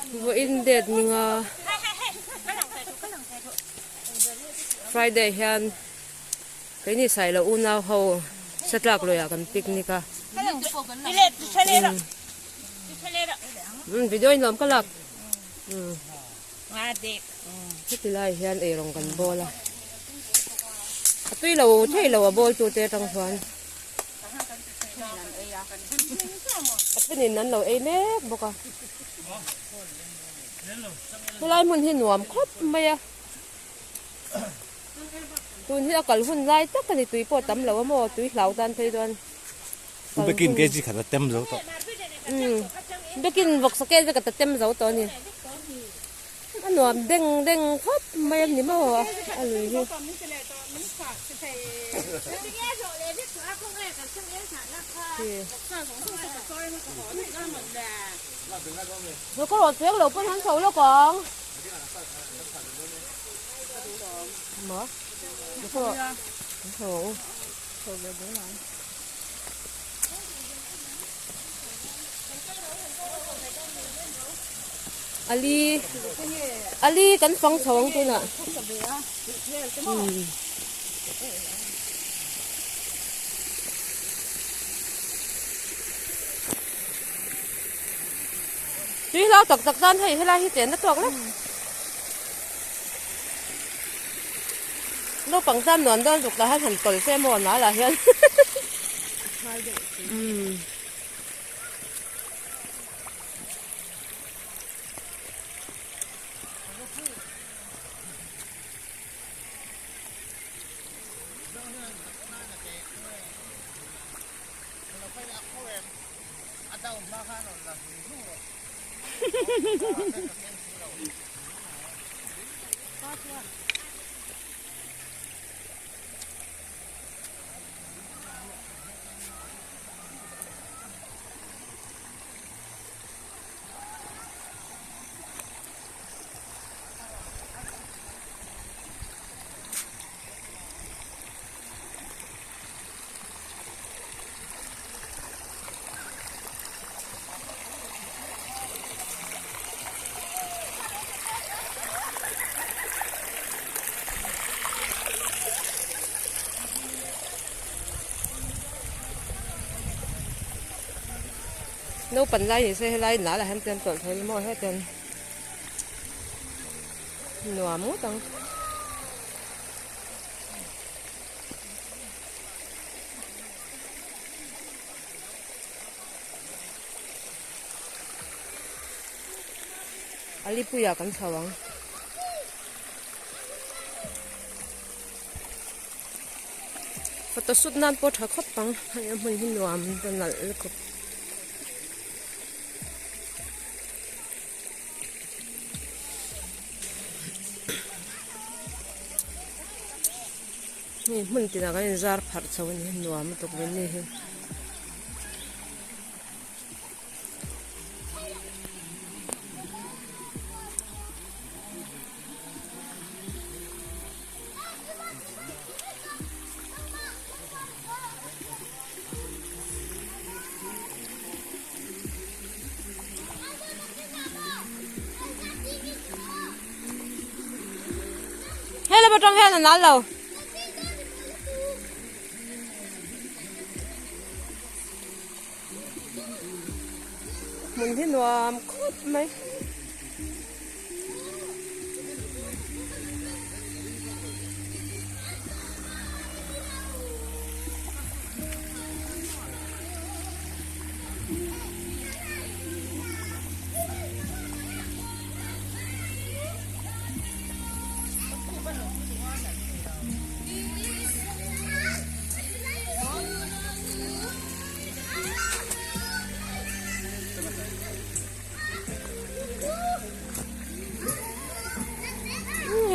Vawiin date ninga Friday hian keini Sailo unau ho Satlak luiah kan picnic a. Video in lawm ka lak. Heti lai hian eirawng kan bawl a. A tui lo thei lo a bawl tu te atang chuan. A pinin an lo ei mek bawk a. Helai hmun hi nuam khawp mai a. Tun hi a kal hun lai tak a ni tui pawh tam lo a maw tui hlau tan phei dawn. Bekin kg khat a tem zo tawh. Umm bekin vawksa kel vek a tem zo tawh a ni. A nuam deng deng khawp mai a ni maw a lui hi. Ka rawt fek lo pawn han chho lawk ang. Maw? Ka rawt chho ang u. Ali Ali kan fang chho ang tunah. Umm. Tui hlau tak tak tan hei helai hi chen na tawk lek. Naupang tan nuam dawn ruk lah hian han tawl se maw nal ah hian. Umm. Naupan lai ni se helai nal ah hian ten tawlh thei maw hetiang nuam ngawt ang. A lipuiah kan chho ang. Photo shoot nan pawh tha khawp ang hei a hmun hi nuam ta nalh lutuk. Hei hmun tinah kan inzar pharh chho a ni nuam lutuk ve ni hi. He lam atang hian a nal lo. Hmun hi nuam khawp mai.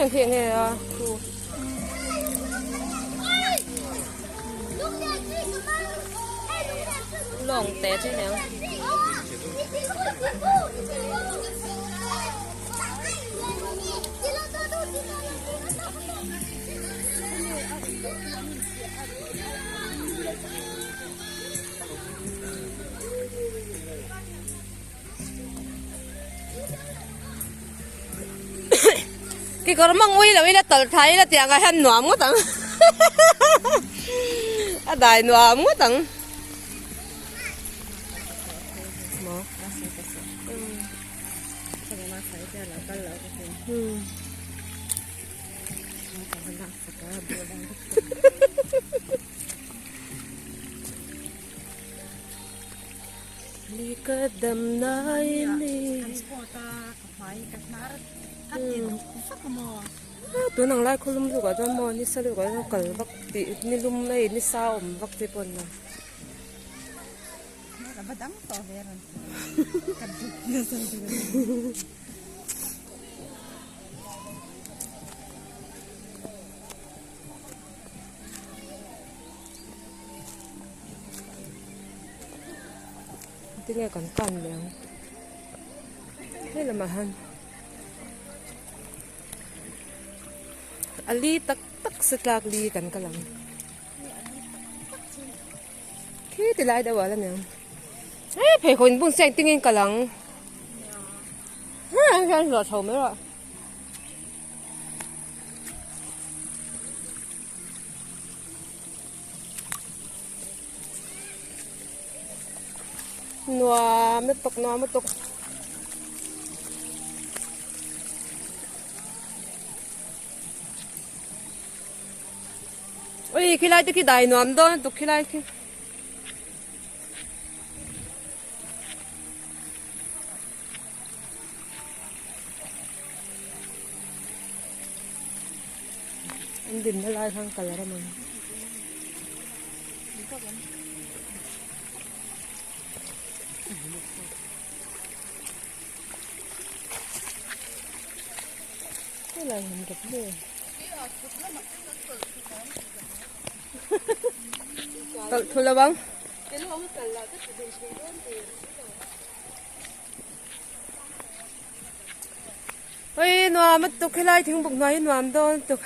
Heng hi enge a thu lawng te chu aniang. Kekawr hmang ui lo ila tawlh thla ila tiang ah hian nuam ngawt ang a dai nuam ngawt ang. Tun ang lai khawlum luh ah chuan maw nisa luh ah chuan kal vak tih nilum hei nisa awm vak te pawh an ni. Tinge kan kan leh ang hei lamah hian a li tak tak se tlak li kan kal ang khi ti lai deuh ah la ni ang hei pheikhawk inbun se engtin nge in kal ang hei hian hlawh chho mai rawh. Nuam lutuk nuam lutuk. Ui khilai te khi dai nuam dawn lutuk khilai khi. An dinna lai khan kal a ram ang. Helai han rawp nge. Tawlh thu lo ang. Oi nuam a tuk helai thingbuk hnuai hi nuam dawn tuk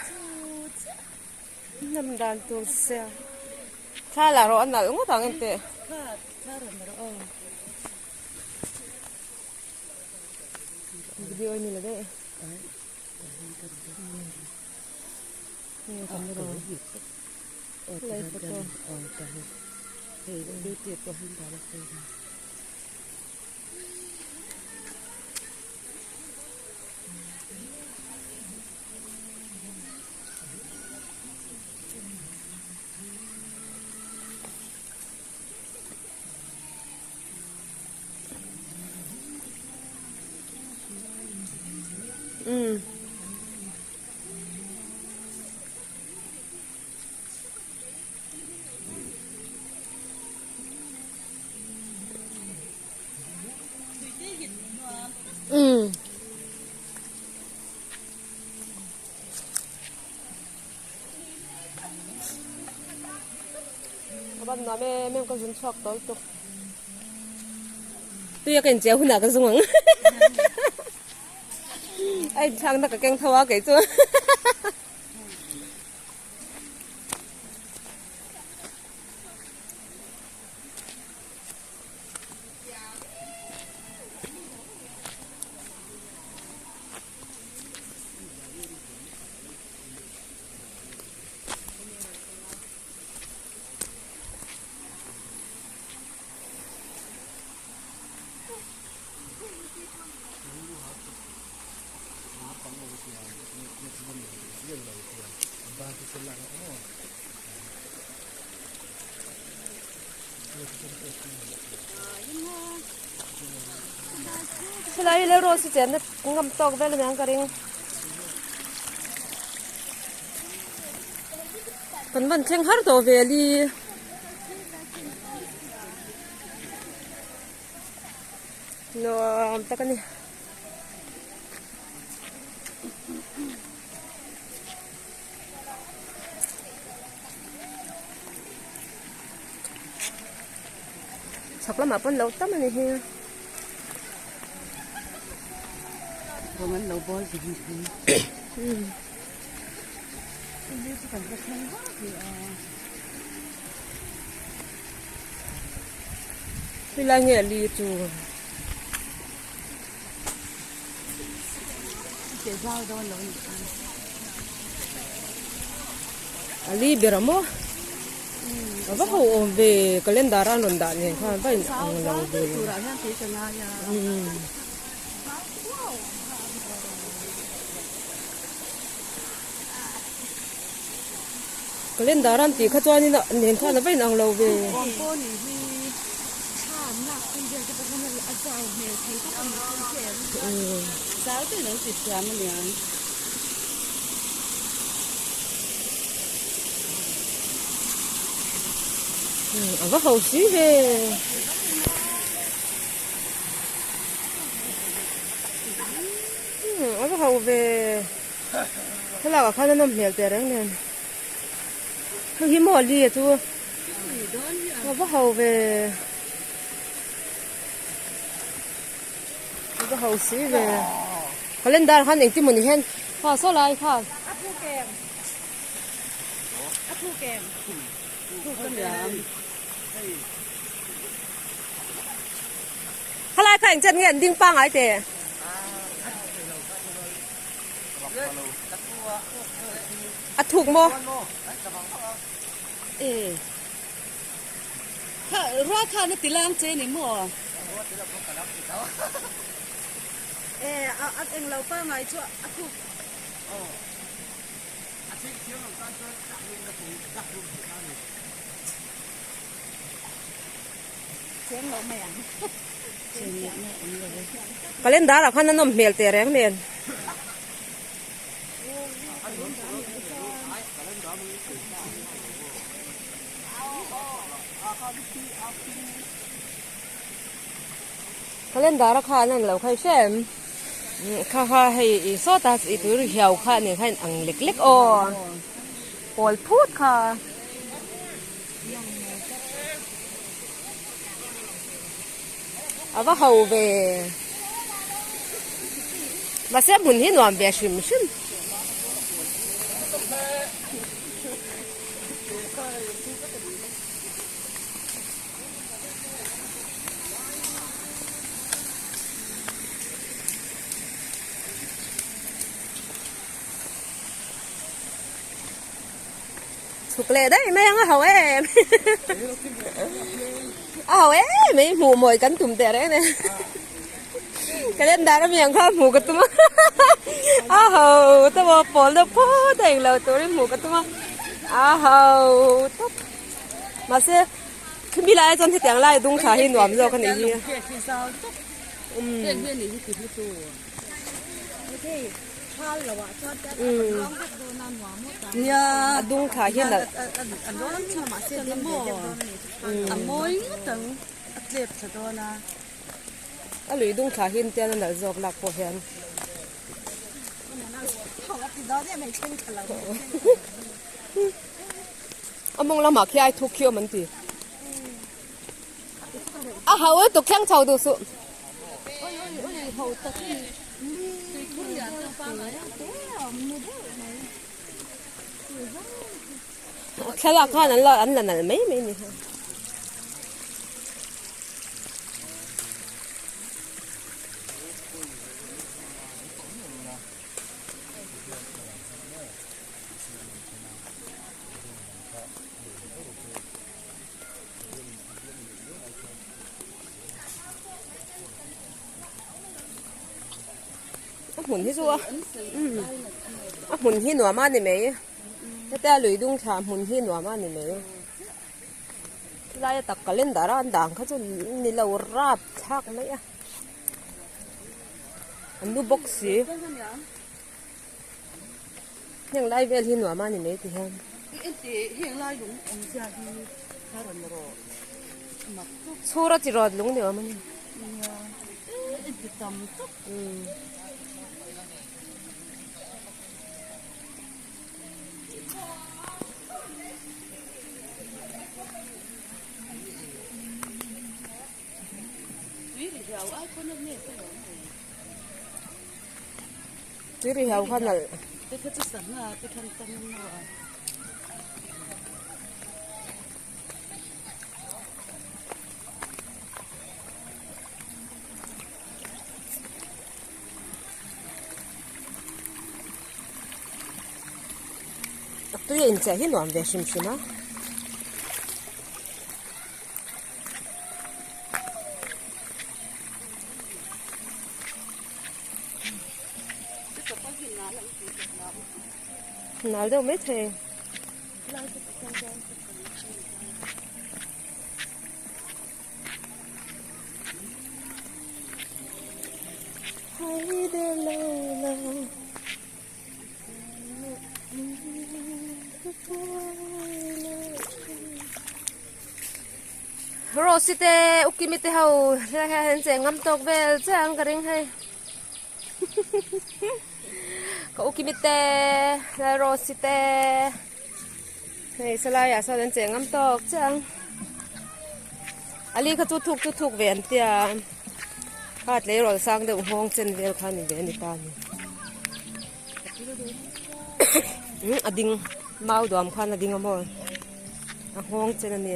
hnam dan tur sia thla lah rawh a nalh ngawt ang enteh video a ni lo daih helai photo. Umm. Umm. A ban nuam em em ka zun chhuak tawh lutuk. Tui a ka incheu hunah ka zung ang. A inthlakna ka keng tho a kei chu. Helai hi lero si chenna ngam tawk vel aniang ka ring. Kan van thleng har tawh ve li. Nuam tak a ni. Chhak lamah pawn lo tam a ni hi. Rawng an lo bawl ve hi. Helai nge li chu. A li ber a maw? A va ho awm ve calendar a an rawn dah nen khan va in ang lo ve. Calendar an tih kha chuanin nen khan a va inang lo ve. A va ho si ve. A va ho ve. Thlalak ah khan a nawm hmel teh reng nen hei hi maw li a chu a va ho ve a va ho si ve calendar khan engtin mawni hian kha saw lai kha khalai kha engchen nge an ding pangai teh. A thuk maw? E. Kha rua khan a ti lang che ni maw? E a a eng lo pangai chu a thuk. Cheng lo mai ang. Calendar ah khan a nawm hmel teh reng nen. Calendar a khan a ni lo kha i hria em? Kha kha hei i sawta i tui ri hiau kha a ni kha a in ang lek lek aw pawl phut kha. A va ho ve. Mahse hmun hi nuam ve hrim hrim. Chhuk leh daih mai ang a ho em a ho em mai hmuh mawi kan tum teh reng nen calendar ami ang kha hmuh ka tum a a ho ta maw pawl deuh phawt a englo turin hmuh ka tum a a ho tawp mahse khimi lai ah chuan hetiang lai dung thla hi nuam zawk a nih hi. A dung thla hi nalh a lui dung thla hi tian a nalh zawk lak pawh hian a mawng lamah khi ai thuk khi awm an ti. A ho e tuk thleng chho duh suh. Thlalak khan an la an la nalh mai mai a ni. A hmun hi chu a a hmun hi nuam a ni mai hetia lui dung thla hmun hi nuam a ni mai helai a tak calendar a an dang kha chu ni lo rap thlak mai a an lu bawk si heng lai vel hi nuam a ni mai ti hian. Chhur a chi rawt lung ni awm a ni. Tui ri hau kha nalh. Tui a inchiah hi nuam ve hrim hrim a. Nal deuh mai thei. Rose te ukimi te ho helai hian an cheng ngam tawk vel chiah ang ka ring hei ka ukimi te Rose te hei salai ah sawn an cheng ngam tawk chiah ang a li kha chu thuk chu thuk ve an tia kha tleirawl sang deuh nghawng chen vel kha a ni ve a ni ta a ni a ding mau duam khan a ding a maw a nghawng chen a ni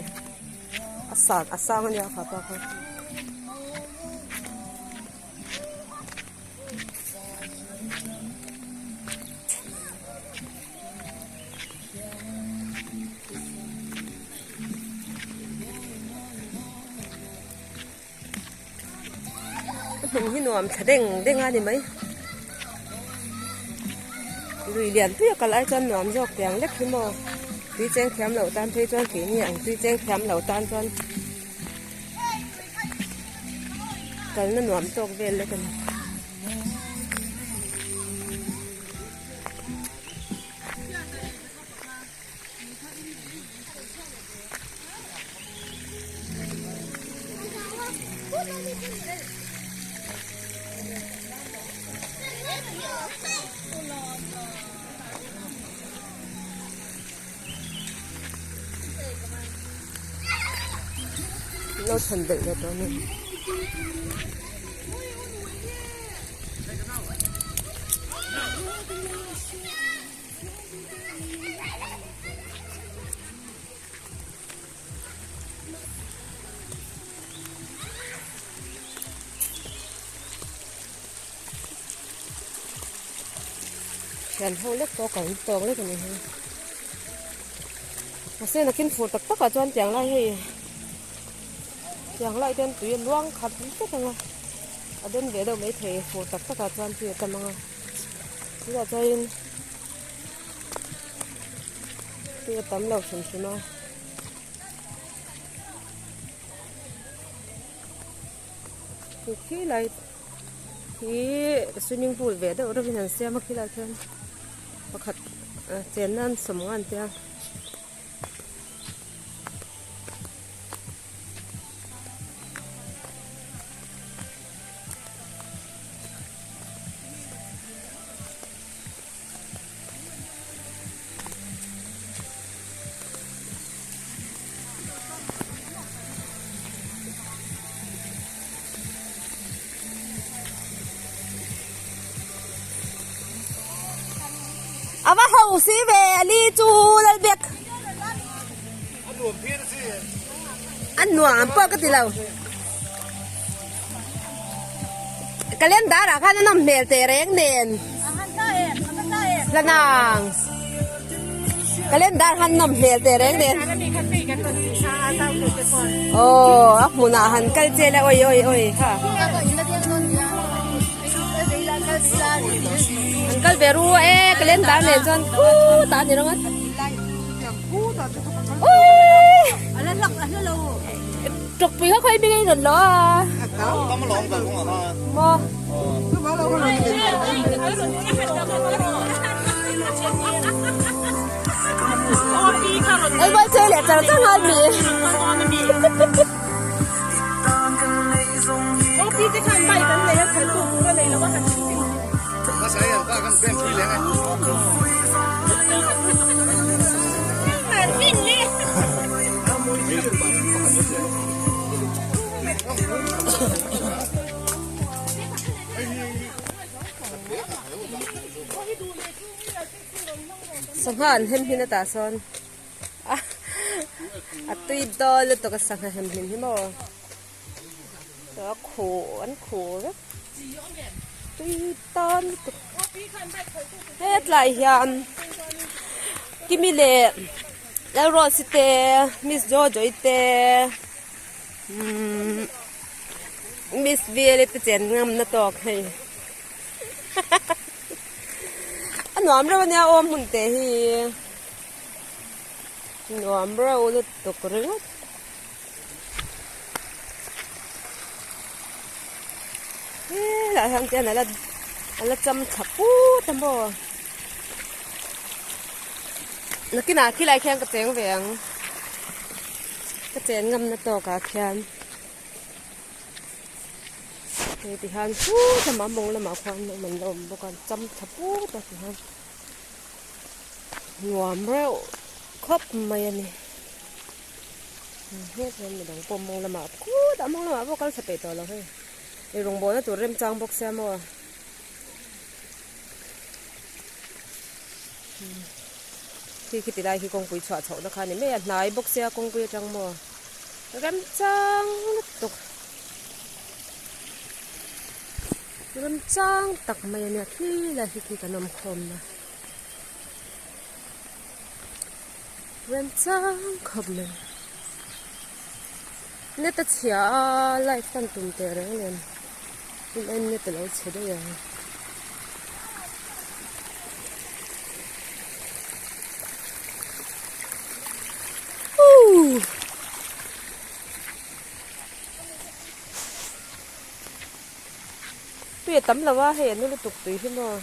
a san a sang a nia kha pa kha. Hmun hi nuam thla deng deng a ni mai lui lian pui a kal ai chuan nuam zawk tiang lek hi maw tui cheng thiam loh tan phei chuan keini ang tui cheng thiam loh tan chuan kalna nuam tawk vel lek a ni. Lo chhan belh leh tawh a ni. Thian ho lek pawh kal tawk lek a ni hi mahse nakin fur tak tak ah chuan tiang lai hei tiang lai te hian tui a luang khat vek ang a a den ve deuh maithei fur tak tak ah chuan tui a tam ang a. Chutah chuanin tui a tam lo hrim hrim a. Khi khilai hi swimming pool ve deuh reuhin an siam a khilai khian pakhat chenna an sawm ngan tia. A va ho si ve a li chu Lalbek. A nuam pawh ka ti lo. Calendar ah khan a nawm hmel teh reng nen. Hlanang. Calendar khan nawm hmel teh reng nen. Oh, a hmunah han kal che la oi oi oi kha. An kal ve ru e calendar nen chuan khu ta ni rawng a. Tawkpui kha khawi bik a in rawn lo a. Maw. Oi vai chơi leh char char ngai mi. Sangha an hem hin atah sawn a tui dawn lutuk a sangha hem hlim hi maw a khuh an khuh vek tui tan lutuk hetlai hian. Kimi leh Lalruatsi te Miss Jojo-i te umm Miss Veli te chen ngamna tawk hei a nuam reuh ania aw hmun te hi nuam reuh lutuk ringawt. Helai hian chuan ala ala cham thla put a maw nakinah khilai khian ka cheng ve ang ka chen ngam na tawk ah khian hei ti hian put lamah mawng lamah khuan an la awm bawk a cham thla put a ti hian nuam reuh khawp mai a ni. Het hian midang pawh mawng lamah khutah mawng lamah pawh kal tha peih tawh lo hei ei rawngbawlna tur remchang bawk sia maw khi khi ti lai khi kawngpui chhuah chhoh na kha a ni mai a hnai bawk sia kawngpui atang maw remchang lutuk remchang tak mai a nia khi lai hi khi kan awm khawm na. Remchang khawp mai. Net a chhia a light fan tum teh reng nen in en net alo chhe daih ang. Ooh. Tui a tam lo a hei a nu lutuk tui hi maw.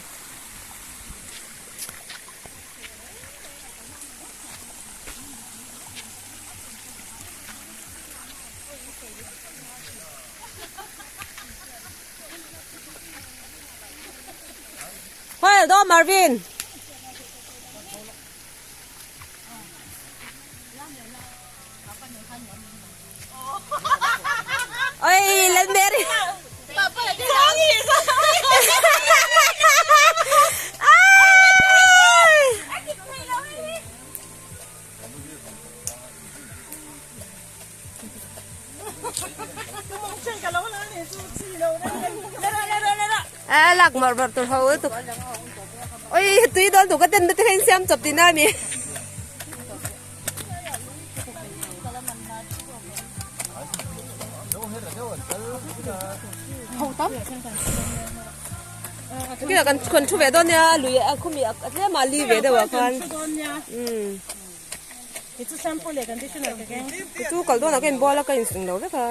Khawi daw Marvin. Oi lên Mary. A lak mar mar tur ho tuk. Oi tui dawn tu ka ten te khain siam chawp tina mi. Kila kan kan thu ve dawn nia lui a khumi a tlem a li ve deuh ah khan chu kal dawn ah ka inbual a ka insung lo vek a.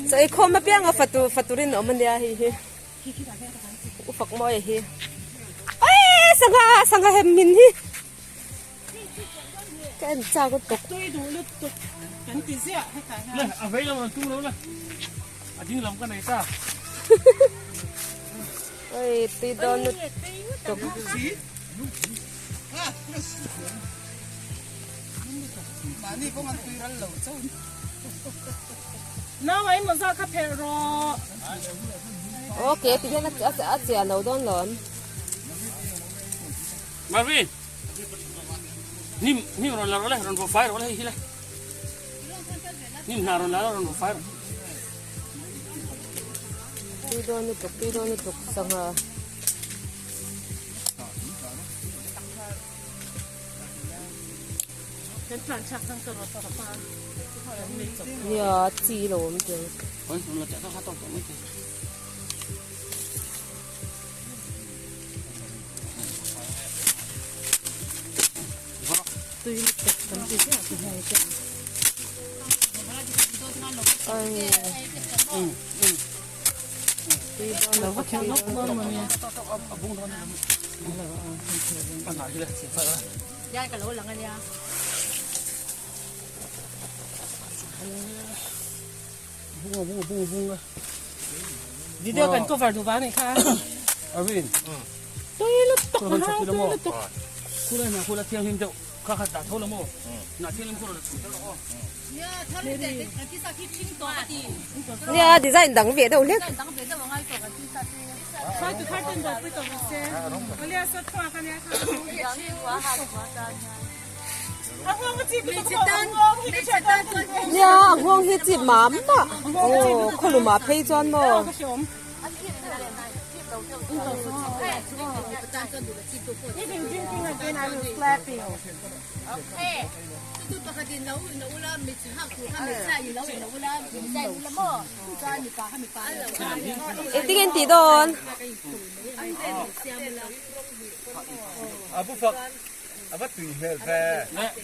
Chaw eikhawm apiang a fatu faturin a awm ania hei hi. U fak mawi hi Aii sangha sangha hem min hi ka en chak lutuk tui duh lutuk kan ti ziah hetah hian le a vei lam an tum lo la a ding lam ka nei ta oi tui dawn lutuk mahni kawng an tui ral lo chauh Nau ai maw za kha phelh rawh. Ok ti hian a chiah lo dawn lo an. Marvin nim nim rawn la rawh le rawn vaw fai rawh le hei hi le nim hna rawn la rawn vaw fai rawh. Tui dawn lutuk tui dawn lutuk sangha. Nia chi lo awm tel. Tui lutuk kan ti ziah ti hei te. Ai. Tui dawn lo tui dawn. Video kan cover duh vang anih kha. Arvin. Tui lutuk na hau tui lutuk. Khulai hna khula thianghlim deuh kha khat dah tho la maw. Hna thianghlim khu rawn chhun tel rawh aw. Nia design dang ve deuh hlek. Nia a nghawng hi chip mam mah aw khawlum ah phei chuan maw. Engtin nge an tih dawn?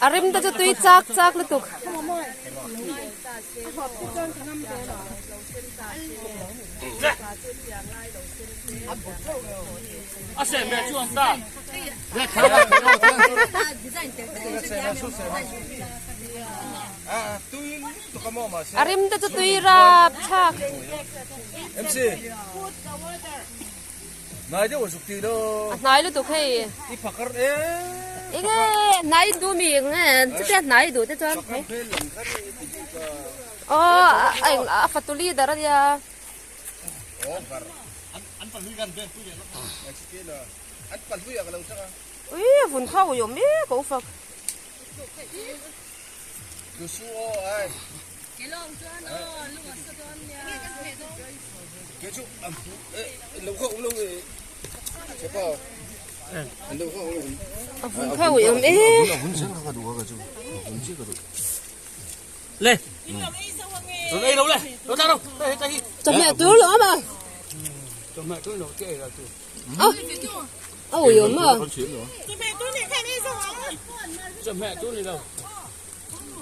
A rim te chu tui chak chak lutuk. A rim te chu tui rap chak. A hnai lutuk hei. Enge hnai duh mi enge chutia hnai duh te chuan aw a eng a fatu leader a nia. Ui a vun kha ui awm mek a ufak. A vun kha ui awm e. Chawhmeh tur lo awm a. A ui awm a.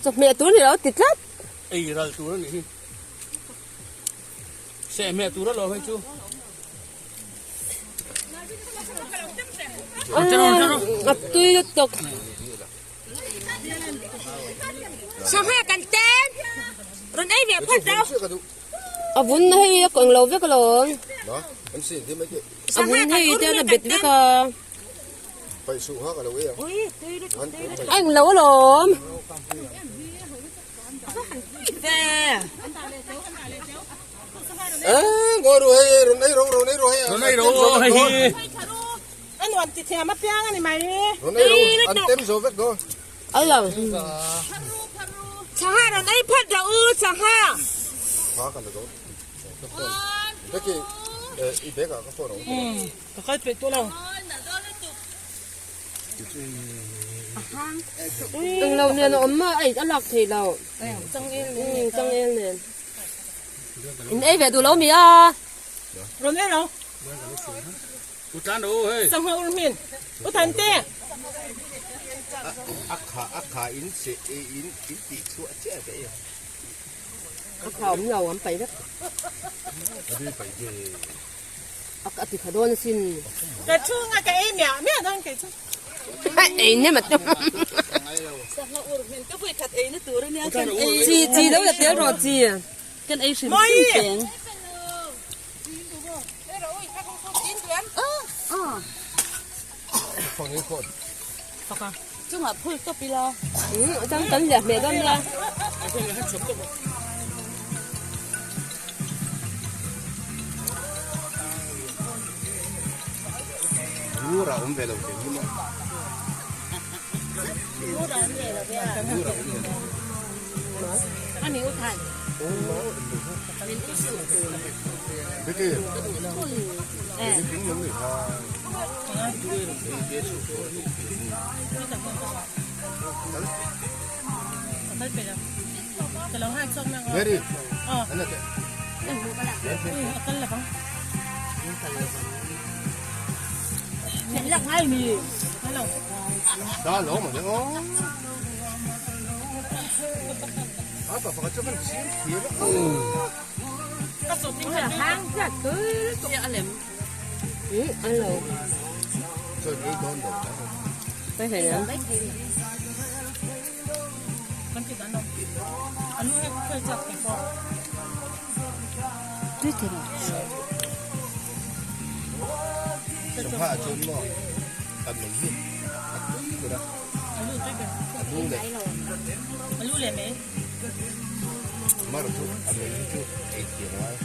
Chawhmeh tur ni lo ti tlat. Ei ral tur a nih hi. Sehmeh tur a lo hei chu. A tui lutuk. Sangha kan ten. Rawn ei ve phawt ro. A vun na hei a kawng lo vek alawm. A vun hei te a bet vek a. A englo alawm. Englo nen a awm a, a a lak theih loh. Changel nen. In ei ve duh lo mi a. Rawn ei lo. Sangha ur hmin. U Thante. A kha a kha in se in in tih chhuah chiah ka ei a. A kha awm lo an paih vek. A ti kha dawn asin. Ka chhunga ka ei miah miah dawn kei chu. Ei nem a tum. Chi chi lo la tel rawh chi. Kan ei hrim hrim teng. Chungah phul tawp ila. Chuan kan liah hmeh dawn nia. Mura awm ve lo te hi maw. Mura awm ve lo ve a. Mura awm ve lo. Ani u than. Biki. Biki nung ni ha. Mary. Ano te? Da lo mà nhá. A pa pa cho kan chim thiam a. Ăn rồi. Cho ni don do. Cái này nữa. Sangha chuan maw a lei hi a tui ber a. A lu leh. A lu leh mai. Mar chu a lei hi chu ei thiam ngai.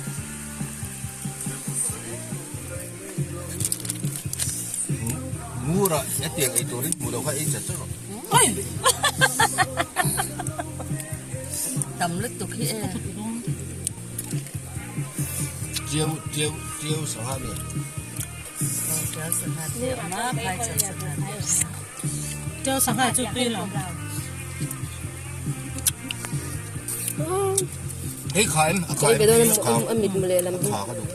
Ngura hetiang ei turin hmuh loh kha ei chat chat rawh. Tam lutuk hi e. Chiu chiu chiu sangha mi. Tial sangha te a awm a, phaichal sangha te a awm a. Tial sangha chu tui lo. Hei kha em a kha em a kha a mit mu leh lam hi. Kha ka duh.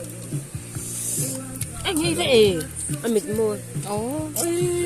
Eng hi ka e. A mit mu. Oh.